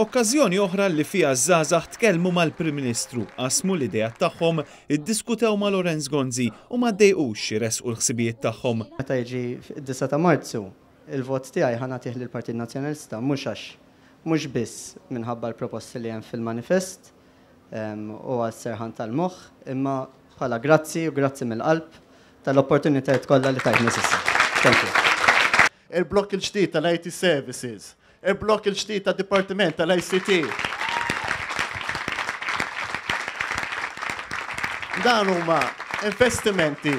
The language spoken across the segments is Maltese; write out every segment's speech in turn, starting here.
Okkażjoni oħra li fiha ż-żgħażagħ tkellmu mal-Prim Ministru, qasmu l-ideat tagħhom, iddiskutew ma' Lawrence Gonzi u ma ddejqux iressqu l-ħsibijiet tagħhom. Meta jiġi d-disgħa ta' Marzu, il-vot tiegħi ħa nagħtih lill-Partit Nazzjonalista mhux għax mhux biss minħabba l-proposti li hemm fil-manifest u għas-serħan tal-moħħ, imma bħala grazzi u grazzi mill-qalb tal-opportunitajiet kollha li tajtni s'issa. Thank you. Il-blokk il-ġdid tal-IT Services, Il-blokk il-ġdid tad-Dipartiment tal-ICT. Dan huma investimenti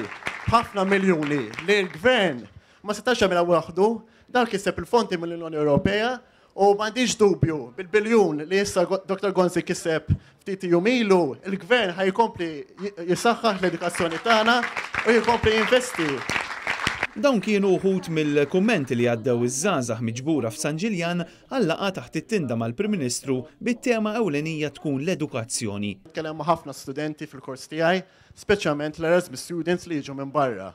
b'ħafna miljuni li l-Gvern ma setax jagħmilha waħdu, dan kiseb il-fondi mill-Unjoni Ewropea u m'għandix dubju bil-biljun li issa Dr. Gonzi kiseb ftit jum ilu, il-Gvern ħa jkompli jisaħħaħ l-edukazzjoni tagħna u jkompli jinvesti. Dawn kienu wħud mill-kummenti li għaddew iż-żgħażagħ miġbura f'San Ġiljan għal laqgħa taħt it-tinda mal-Prim Ministru bit-tema ewlenija tkun l-edukazzjoni. Nitkellem ma' ħafna studenti fil-kors tiegħi, speċjalment l-Erasmus students li jiġu minn barra.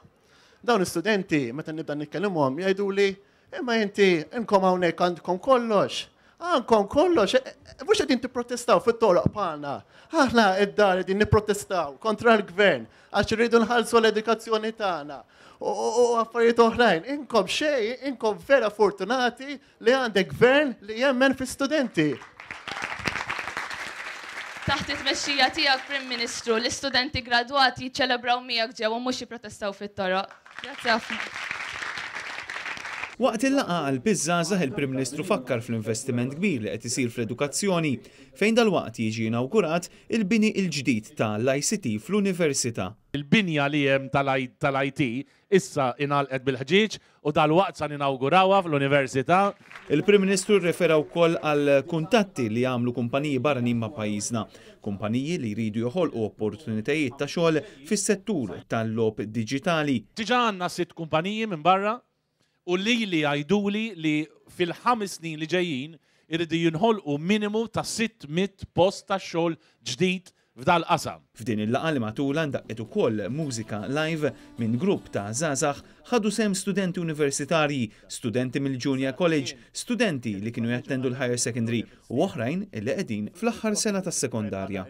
Dawn l-istudenti meta nibda nikkellimhom jgħiduli Imma inti, inkom hawnhekk għandkom kollox. Għandkom kollox, e, e, mhux qegħdin tipprotestaw fit-toroq bħalna. Aħna id-dar qegħdin nipprotestaw kontra l-gvern għax irridu nħallsu l-edukazzjoni tagħna u affarijiet oħrajn. Inkom xejn, inkom vera fortunati li għandek gvern li jemmen fi studenti. Taħt it-tmexxija tiegħek, Prim Ministru, l-istudenti gradwati jiċċelebraw miegħek ġew u mhux jipprotestaw fit-toroq. Grazzi ħafna. Waqt il-laqgħa qalb iż-żgħażagħ il-Prim Ministru fakkar fl-investiment kbir li qed isir fl-edukazzjoni, fejn dalwaqt jiġi inawgurat il-bini l-ġdid ta' l-ICT fl-Università. Il-binja li hemm tal-IT issa ingħalqet bil-ħġieġ u dalwaqt sa ninawgurawha fl-Università. Il-Prim Ministru rrefera wkoll għal kuntatti li għamlu kumpaniji barranin ma' pajjiżna. Kumpaniji li jridu joħolqu opportunitajiet ta' xogħol fis-settur tal-logħob diġitali. Diġà għandna sitt kumpaniji minn barra u lili jgħiduli li fil-ħames snin li ġejjin iridu jinħolqu minimu ta' 600 post ta' xogħol ġdid f'dal-qasam. F'din il-laqgħa li matulha ndaqqet ukoll mużika live minn grupp ta' żgħażagħ, ħadu sehem studenti universitarji, studenti mill-Junior College, studenti li kienu jattendu l-Higher Secondary u oħrajn li qegħdin fl-aħħar sena tas-sekondarja.